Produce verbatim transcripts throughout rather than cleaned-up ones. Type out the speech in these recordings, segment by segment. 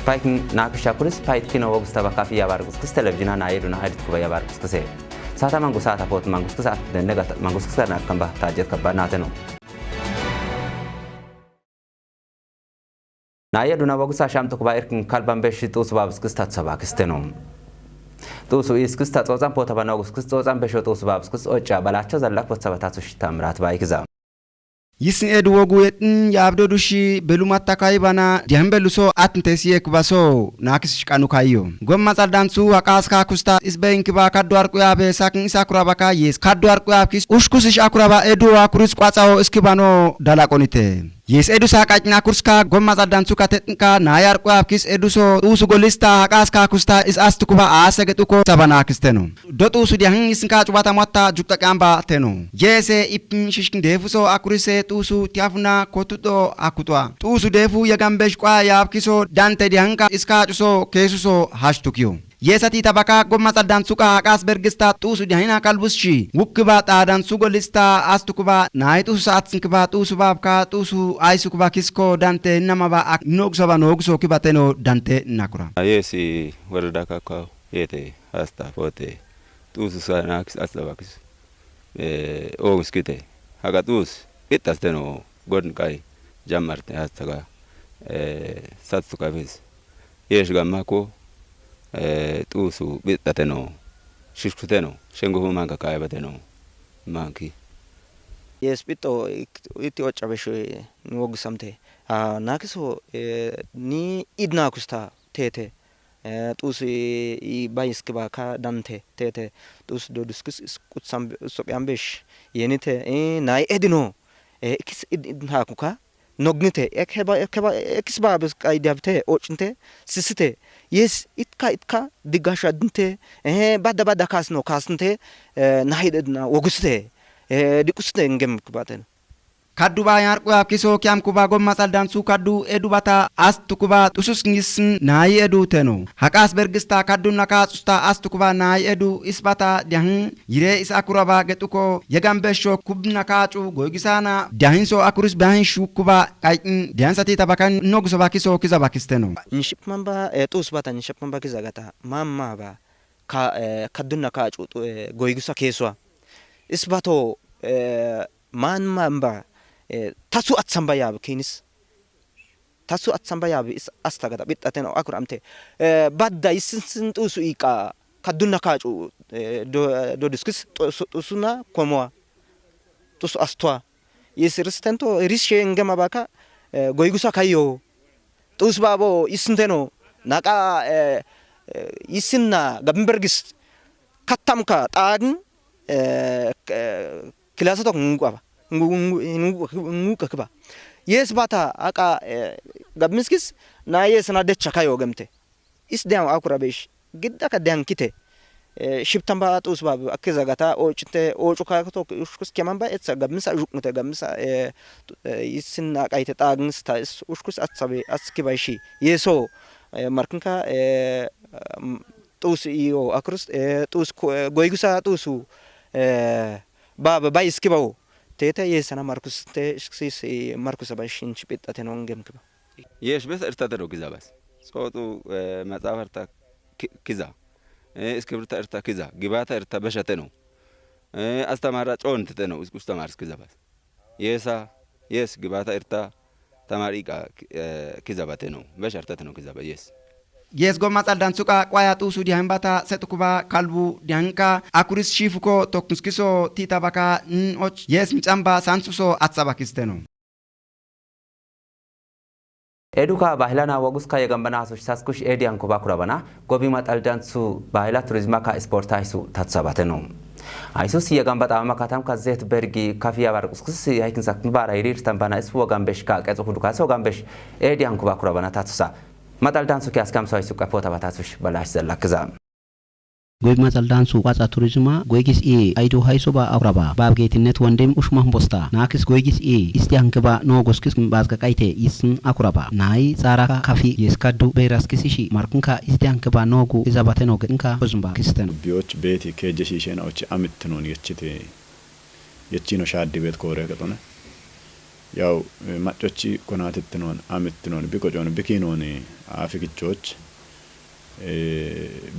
Paykin naakisha kuris paytkino wogustaba kafi yabarguskis televizina naayeduna aydit kuba yabarguskise. Saata mangu saata pot manguskis at denne gata manguskis garna kamba tajet kabba naateno. Naayeduna wogusa shamtu kuba irkin kalban beshi tuusu babskis tatsaba kisteno. Tuusu iskis tatsotsan potaba noguskis tsotsan besho tuusu babskis ocha balacho zallak potsaba tatsush tamrat baykiza. Yisin edu wogu yetin yabdo dushi belu matta kaybana diyan beluso atnte siye kubaso naakis shikanu kayyo. Gomma tsaldansu haqas ka kusta isbe inkiba kaddu arqu yabe sakin isa kuraba ka yes kaddu arqu yabkis ushkus ish akuraba edu akuris kwatsao iskibano dalaqonite. Yes edu sa qacna kurska gomma tsaldansu ka tetnka naayar arqu yabkis edu so tuusu golista haqas ka kusta is astukuba ase getuko sabana kisteno. Do tuusu diyahin isinka cubata motta jukta qamba teno. Yese ipin shishkin defuso akurise tuusu tiafuna kotudo akutwa. Tuusu defu yagambesh kwa yabkiso dante diyahinka iska cuso kesuso hashtukiyo. Yesati tabaka gomma tsaldansuka haqas bergista tuusu diyahina kalbus shi. Wukkiba tsadansu golista astukuba nayi tuusu saatsinkiba tuusu babka tuusu aysukuba kisko dante namaba ak nogusoba noguso kiba teno dante nakura. Yesi warada kaka yete hasta fote. Tuusu sa naakis asabakis. Eh, oguskite. Haga tuus. Ittas teno. Godn kai. Jammarte hasta ga. Eh, satsu kafis. Yesh gamma ko. Eh, tuusu bitta teno. Shishku teno. Shengo hu manka kayaba teno. Manki. Yes bitto iti ocha besho ni wogusamte. Ah, naakiso, eh, ni idna kusta tete. Eh, tuusi i bayiski ba ka dante tete tuus do duskis is kutsam soqyam besh yenite eh nay edino eh ikis id id hakuka nognite ek heba ek heba ekis ba bes qaydiabte ocnte sisite yes itka itka digasha dinte eh badda badda kasno kasnte eh nay edna wogusite eh dikusite ngem kubaten. Kaddu ba yarqu yabkiso kiyam kuba gomma tsaldansu kaddu edu bata astu kuba tusus ngisin nayi edu teno. Haqas bergista kaddu naka tsusta astu kuba nayi edu isbata diyahin yire is akuraba getuko yagambesho kub naka cu goygisana diyahin so akuris bahin shukuba qayqin diyahin sati tabakan noguso bakiso kiza bakisteno. Nship mamba eh, tus bata nship mamba kiza gata mama ba ka eh, kaddu naka cu eh, goygisa keswa isbato eh, man mamba eh, tasu atsamba yab kinis tasu atsamba yab is astagada bittaten o akur amte eh, badda isinsin tusu iqa kadunna kacu eh, do do diskis tusu tusuna komoa tusu astoa is ristento rishe ngema baka eh, goygusa kayo tus babo isinteno naqa eh, eh, isinna gabin bergis kattamka tagin eh, eh, kilasatok nguqaba nguqa kiba yes bata aqa eh, gabmiskis na yes na decha kayo gemte is diyan akura besh gidda ka diyan kite eh, shibtan ba tus ba akiza gata octe ocu ka to ushkus keman ba etsa gabmisa jukmte gabmisa eh, eh, isin na qaite tagin sta is ushkus atsabe atskiba shi yeso eh, markinka eh, tus iyo akrus eh, tus ko- eh, goygusa tusu eh, ba ba ba iskibawo tete yesana markus te sis markus ba shin chipita te non gem kiba. Yesh bes irta te do kiza bas. Sotu eh, matsafa irta ki- kiza. Eh, iskibirta irta kiza gibata irta besha te no. Eh, astamara con te no ustamar kiza bas. Yesa yes gibata irta tamar iqa eh, kiza bate no besha irta te no kiza ba yes. Yes gomma tsaldan suqa qwaya tusu dihan bata setukuba kalbu dihanka akuris shifuko tokunskiso tita baka n och yes mitsamba sansuso atsabakisteno. Eduka bahilana woguska yegambana su saskush edian kuba kurabana gobi matsaldan su bahila turizmaka sporta hisu tatsabateno. Aysus yegambata makatamka zet bergi kafiya barquskus yaykin sakmbara yirir tambana isfu wogambesh ka qetsu kudukas wogambesh edian kuba kurabana tatsusa. Matal dansu kiyaskam so aysu qapota batasush balash zallakza. Goyb matal dansu qatsa turizma goygis i aydu hayso ba akuraba bab geytinnet wondim ushmah bosta nakis goygis i isti hankiba no goskis bazga qayte isn akuraba nay tsaraka kafi yeskadu beyraskis ishi markinka isti hankiba nogu izabateno gedinka hozmba kisten. Biyoch beti keje shishena ochi amit non yechite yechino shaddi bet kore ketone. Yaw, maccochi konatittinon, amittinon, biqocoon, bikinon, afigichoch,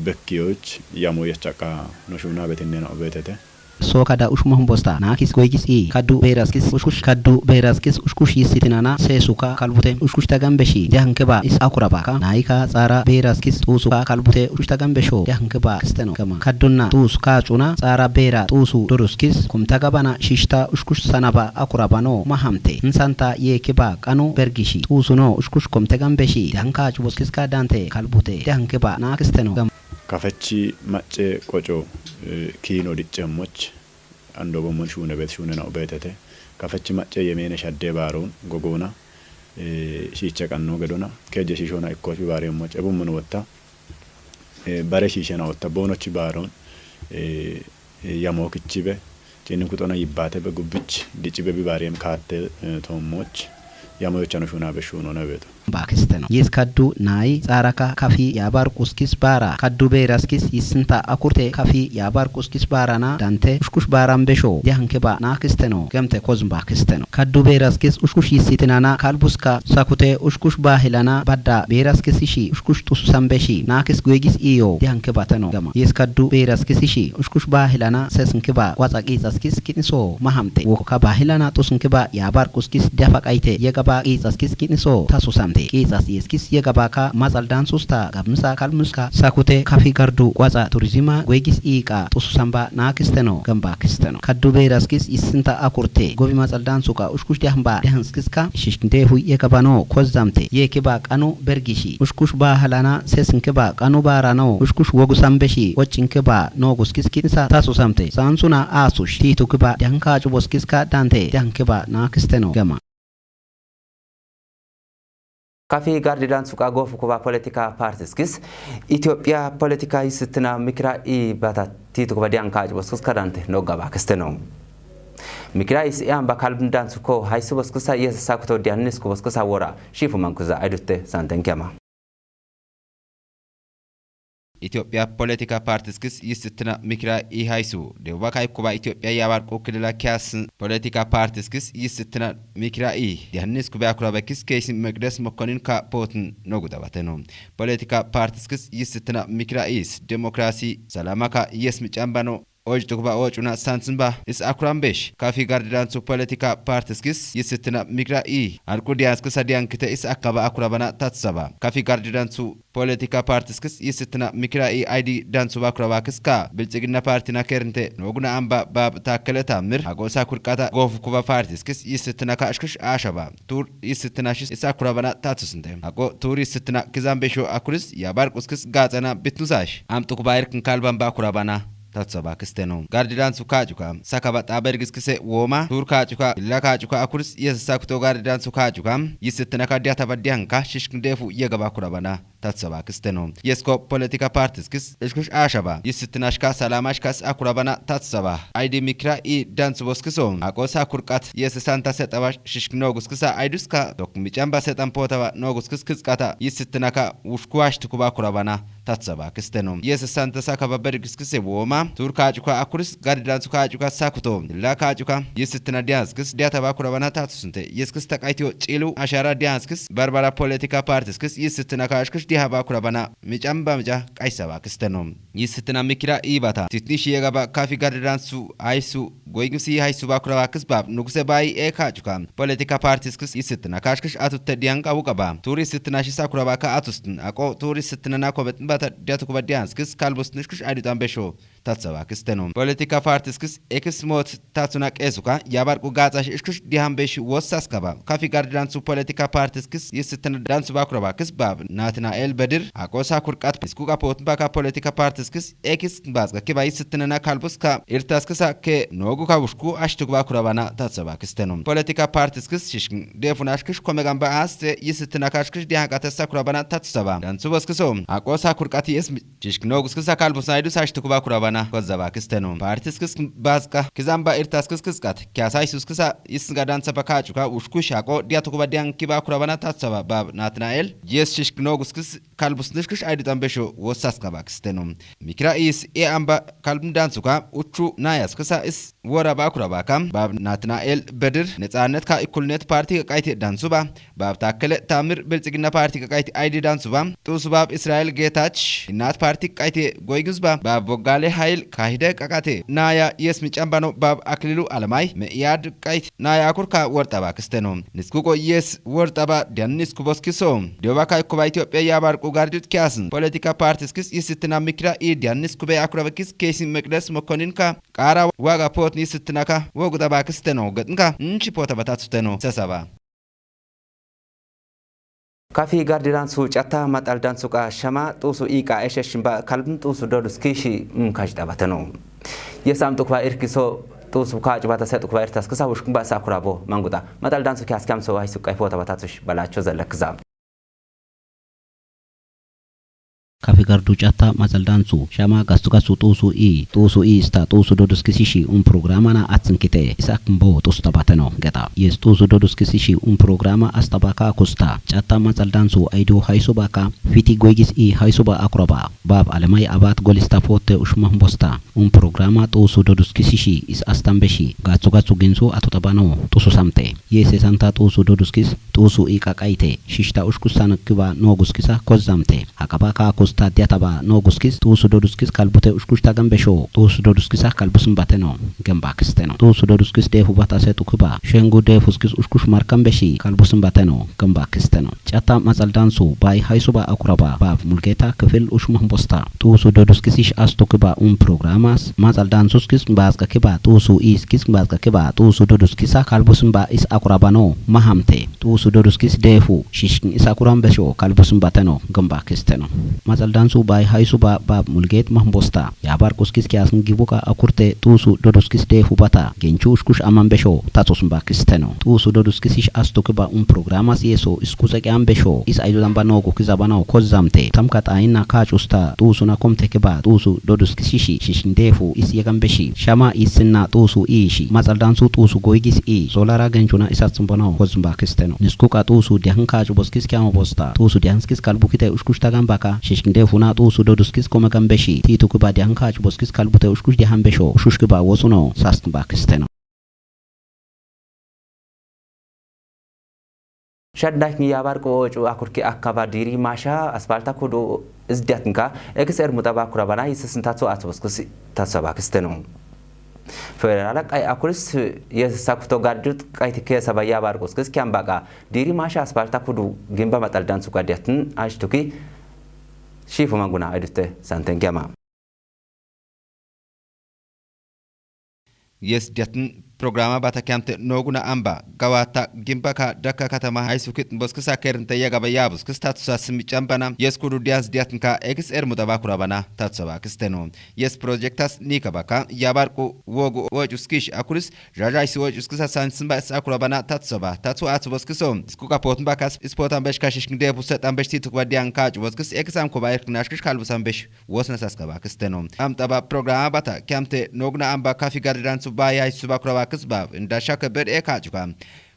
bekkiyoch, yamo yachaqa no shuna betinne no betete. So kada ushuma humbosta, nakis goygis i, kaddu beraskis, ushkush kaddu beraskis, ushkush yissitinana, sesuka, kalbute, ushkush tagambeshi, diankeba, is akurabaka, naika, tsara, beraskis, tusuka, kalbute, ushkush tagambesho, diankeba, kisteno, kama, kaddunna, tus, kacuna, tsara, bera, tusu, doruskis, kumtagabana, shishta, ushkush sanaba, akurabano, mahamte, insanta, yekeba, qanu, bergishi, tusuno, ushkush, kumtagambeshi, dianka, cuboskiska, dante, kalbute, diankeba, nakisteno, kama. Kafechi macce qoco, eh, kiino diccemmoch, andobommon shune bet shune na ubetete. Kafechi macce yemene shadde baron gogona, eh, shicha qanno gedona, keje shishona ikkoch bibaremmoch, ebummon wotta, eh, bare shishena wotta, bonochi baron, eh, eh, yamo kichibe, cinin kuxona yibbate be gubbich, dicibe bibarem katte, eh, tommoch, yamo yochano shuna be shuno na beto. Bakisteno. Yis kaddu nayi tsaraka kafi yabar kuskis bara. Kaddu beraskis yisinta akurte kafi yabar kuskis barana dante ushkush baran besho. Diankeba nakisteno. Gemte kozum bakisteno. Kaddu beraskis ushkush yisitinana kalbuska sakute ushkush bahilana badda beraskis ishi ushkush tususan beshi. Nakis gwegis iyo. Diankebateno. Gama. Yis kaddu beraskis ishi ushkush bahilana sesinkiba kwatsa qitsaskis kiniso mahamte. Woka bahilana tusinkiba yabar kuskis dafa qayte yegaba qitsaskis kiniso tasusamte. Qitsas yeskis yegabaka matsal dansusta gabmisa kalmuska sakute kafi gardu gwatsa turizima gwegis iqa tususamba nakisteno gamba kisteno. Kaddu beraskis yisinta akurte gobi matsal dansuka ushkush dahmba dahanskiska shishkinde hu yegabano kozzamte. Yekiba qanu bergishi. Ushkush bahalana sesinkiba qanu barano. Ushkush wogusambeshi. Woccinkiba no guskis kinsa tasusamte. Sansuna asush. Titukiba danka cuboskiska dante. Dankiba nakisteno. Gama. Kafi gardi dan suqa gofu kuba politika partiskis Ethiopia politika yisittina mikra i bata titukiba danka cuboskiska dante no gaba kisteno. Mikra is iamba kalbin dan suko haisu boskisa yes sakuto diannis kuboskisa wora shifu mankuza aidutte santen kema. Ethiopia politika partiskis yisittina mikra i haisu. Debubaka ikuba Ethiopia yabarqu kilila kiyas politika partiskis yisittina mikra i. Diannis kube akurabekis kesin Meqdes Mokonin ka potin nogu dabateno. Politika partiskis yisittina mikra is. Demokrasi, salamaka, yes micambano, oj tukba oj una sansinba is akuran besh. Kafi gardidansu politika partiskis yisittina mikra i. Arku dianskisa diankite is akaba akurabana tatsaba. Kafi gardidansu politika partiskis yisittina mikra i aidi dansu bakuraba kiska. Biltsigina partina kerinte noguna amba bab takele tamir. Agosa kurqata gofu kuba partiskis yisittina ka ashkish ashaba. Tur yisittina shis is akurabana tatsisinte. Ago tur yisittina kizan besho akuris yabarquskis gatsana bitnusash. Am tukba irkin kalban bakurabana. Tatsaba kisteno. Gardidan su kacuka. Sakaba tabergis kise woma. Tur kacuka. Illa kacuka akuris yes sakto gardidan su kacuka. Yisittina ka diata badianka shishkin defu yegaba kurabana. Tatsaba kisteno. Yesko politika partiskis. Ishkush ashaba. Yisittina shka salama shkas akurabana. Tatsaba. Aidi mikra i dan su boskiso. Akosa kurqat. Yes santa setaba shishkin noguskisa aiduska. Tok michamba setan potaba noguskis kiskata. Yisittina ka ushkuash tukuba kurabana. Tatsaba kisteno. Yes santa sakaba bergis kise woma. Tur kacuka akuris gardidan su kacuka sakuto. Illa kacuka. Yisittina dianskis diataba kurabana tatsusinte. Yeskis taqaytiyo cilu ashara dianskis barbara politika partiskis yisittina ka ashkish diaba kurabana. Micamba mica qaysaba kisteno. Yisittina mikra ibata. Titnish yegaba kafi gardidan su aisu. Goyimsi haysu bakuraba kisbab nuguse bayi e kacuka. Politika partiskis yisittina kashkish atutte dianka wukaba. Turi sittina shisa kuraba ka atustin. Ako turi sittina na kobet bata diatukuba dianskis kalbus nishkish adutan besho. Tatsaba kisteno. Politika partiskis ekis mot tatsuna qesuka. Yabarqu gatsash ishkish dihan besh wossaskaba. Kafi gardidansu politika partiskis yisittina dansu bakuraba kisbab. Natina el bedir. Ako sa kurqat iskuka potun baka politika partiskis ekis bazga kiba yisittinana kalbuska irtaskisa ke nogu ka ushku ashtuk bakurabana tatsaba kisteno. Politika partiskis shishkin defun ashkish komegamba aste yisittina kashkish dihan qatessa kurabana tatsaba. Dansu boskiso. Akosa kurqati ismi shishkin noguskisa kalbusna idus ashtuk bakurabana kozzaba kisteno. Partiskis bazga kizamba irtaskis kisqat. Kiyasa isuskisa yisnga dansa bakacuka ushkush ako diatukuba dian kiba kurabana tatsaba bab Natnael. Yes shishkin noguskis kalbus nishkish aiditan besho wossas kabakisteno. Mikira is e amba kalbun dansuka uchu nayas kisa is wora bakurabaka bab Natnael Bedir netsanet ka ikulnet parti ka qaite dansuba, bab Takkele Tamir Biltsigina parti ka qaite aidi dansuba, tusu bab Israel Getach innat parti ka qaite goygizba, bab Bogale Hayil kahide qaqate naya yes micambano, bab Aklilu Alamay me iyad qaite naya kurka wortaba kisteno. Niskuko yes wortaba dian niskuboskiso. Dioba ka ikuba Ethiopia yabarqu gardut kiyasin politika partiskis yisittina mikira i dian niskube akurabakis kesin Meqdes Mokoninka qara waga potni yisittinaka wogudaba kisteno. Gatnka nchi pota batatsuteno sasaba. Kafi gardiran su catta matal dan suqa shama tusu iqa eshe shimba kalbin tusu dodus kishi mkash tabateno. Yesam tukba irkiso tusu ka cubata se tukba irtas kisa wushkumba sakurabo manguta matal dan su kias kiam so wai suqa pota batatush balacho zalakza. Kafi gardu catta matal dan su shama gastu gastu tusu i tusu i ista tusu dodus kisishi un programa na atsin kite isak mbo tusu tabateno geta. Yes tusu dodus kisishi un programa astabaka kusta catta matal dan su aido haisuba ka fiti goygis i haisuba akuraba bab Alamay abat golista pote ushma mbosta un programa tusu dodus kisishi is astambeshi gatsu gatsu ginsu atutabano tusu samte. Yese santa tusu dodus kis tusu iqa qaite shishta ushkusan kiba nogus kisa kozzamte. Akaba ka kusta diataba nogus kis tusu dodus kis kalbute ushkushta gambesho tusu dodus kisa kalbusun bateno gamba kisteno. Tusu dodus kis defu bata se tukiba shengu defus kis ushkush markambeshi kalbusun bateno gamba kisteno. Catta matal dan su bai haisuba akuraba bab Mulgeta kefil ushma mbosta tusu dodus kisish astukiba un programas matal dan sus kis bazka kiba tusu is kis bazka kiba tusu dodus kisa kalbusun ba is akurabano mahamte. Tusu dodus kis defu shishkin is akuran besho kalbusun bateno gamba kisteno. Matal dan su bai haisuba bab Mulget mahmbosta yabar kuskis kiasn gibuka akurte tusu dodus kis defu bata genchu ushkush aman besho tatsusun ba kisteno. Tusu dodus kisish astukiba un programas yeso iskuza kian besho is aidudan banogu kizabano kozzamte tamkat aina kachusta tusu na komte kiba tusu dodus kisishi shishin defu is yegan beshi shama isinna tusu ishi matal dan su tusu goygis i solara genchuna isatsun bano kozzun ba kisteno. Niskuka tusu diahin kachu boskis kiamo bosta tusu diahinskis kalbukite ushkushta gambaka shishkin defuna tusu dodus kis kome gambeshi titu kiba diahin kachu boskis kalbute ushkush diahan besho ushush kiba wosuno sastun ba kisteno. Shadnak mi yabar ko ocu akurki akaba diri masha aspalta kudu izdiatnka ekis ermuta ba kurabana yisisntatso atsoboskis tatsaba kisteno. Federala qai akuris yesakto gardut qai tike saba yabar koskis kiambaka diri masha aspalta kudu gimba matal dan suka diatn ashtuki shifu manguna aidute santen kiama. Yes diatn programa bata kiamte noguna amba gawata gimbaka daka katama haisukit boskisa kerinte yagaba yabus kis tatsusa simi cambana yes kudu dians diatnka ekis ermuta ba kurabana tatsusa ba kisteno. Yes projektas nikabaka yabarku wogu wocuskish akuris jajaisi wocuskisa sansimba is akurabana tatsusa ba tatsu atsu boskiso. Skuka potn bakas ispotan beshka shishkin defu setan beshti tukba dianka cuboskis ekis amkoba erknashkish kalbusan besh wosna saskaba kisteno. Amtaba programa bata kiamte nogna amba kafi gardidan suba yai suba kuraba kisba inda shaka bed e kacuka.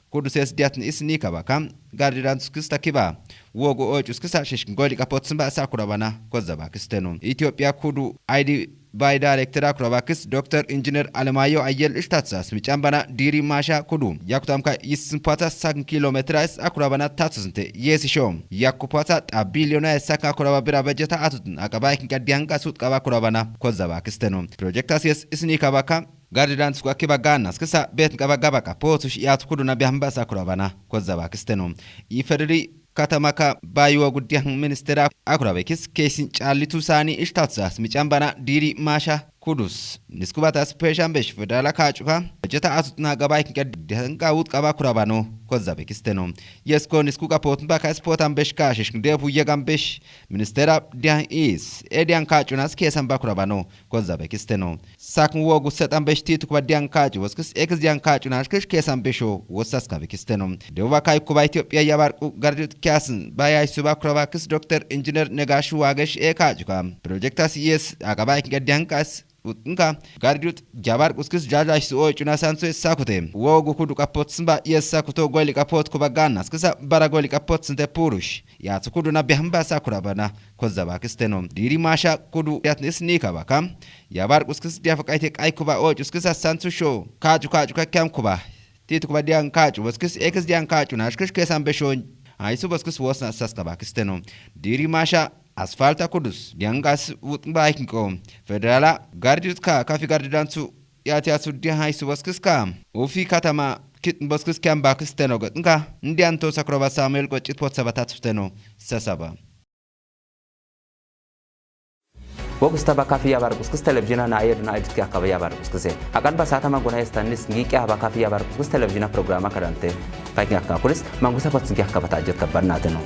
Kudu ses diatn is nikabaka gardidan sukista kiba wogu ocuskisa shishkin goli kapotsimba sa kurabana kozaba kisteno. Ethiopia kudu aidi bai director akuraba kis Doktor Engineer Alemayo Ayel ishtatsas micambana diri masha kudu yakutamka yisin pata sakin kilometra is akurabana tatsinte yesisho yakupata ta biliona is sakin akuraba bira bajeta atutun akaba ikin kadianga sut kaba kurabana kozaba kisteno. Projektas yes isni kabaka gardidan suka kiba ganas kisa bet kaba gabaka potush yat kudu na biamba sa kurabana kozaba kisteno. Ifedri katamaka bayi wogu diahin ministera akurabekis kesin callitu sani ishtatsas micambana diri masha kudus. Niskubatas peshan besh fedala kacuka jeta asutna gabaykin ked diahin kawut kaba kurabano kozabekisteno. Yesko niskuka potn baka spotan besh kashish defu yegan besh ministera diahin is edian kacunas kesan bakurabano kozabekisteno. Sakn wogu setan besh tituk ba dian kacu woskis ekis dian kacu nashkish kesan besho wosas kabekisteno. Dewba kai kuba Ethiopia yabarku gardu kiasn bayai suba kurabakis Doktor Engineer Negash Wagesh e kacuka. Projektas yes akaba ikin dian kas Uxunka gardiyut jabar quskis jajash su oy cuna sansu essa kute. Wogu kudu kapot simba yessa kuto goy liqapot kuba gannas kisa bara goy liqapot sinte purush. Yatsu kudu na bihan ba sa kura bana kozza ba kisteno. Diri masha kudu yatnis nika baka. Jabar quskis diafa qayte qay kuba oy cuskis sansu sho. Kacu kacu kakyam kuba. Titu kuba dian kacu boskis ekis dian kacu nashkish kesan beshon. Aysu boskis wosna saska ba kisteno. Diri masha asfalta kudus diangas wutn ba ikinko. Federala gardiyut ka kafi gardidansu yati asu dian aysu boskis ka. Ufi katama kitn boskis kyam ba kisteno gotnka. Ndian to sakroba Samuel qoccit pot sabatat susteno. Sasaba. Wokista ba kafi yabar kuskis televizina na ayed na edit ki akaba yabar kuskise. Akan ba satama gona estanis ngi kya ba kafi yabar kuskis televizina programa kadante. Fakin akka kulis mangusa pot ngi akaba tajir kabar nateno.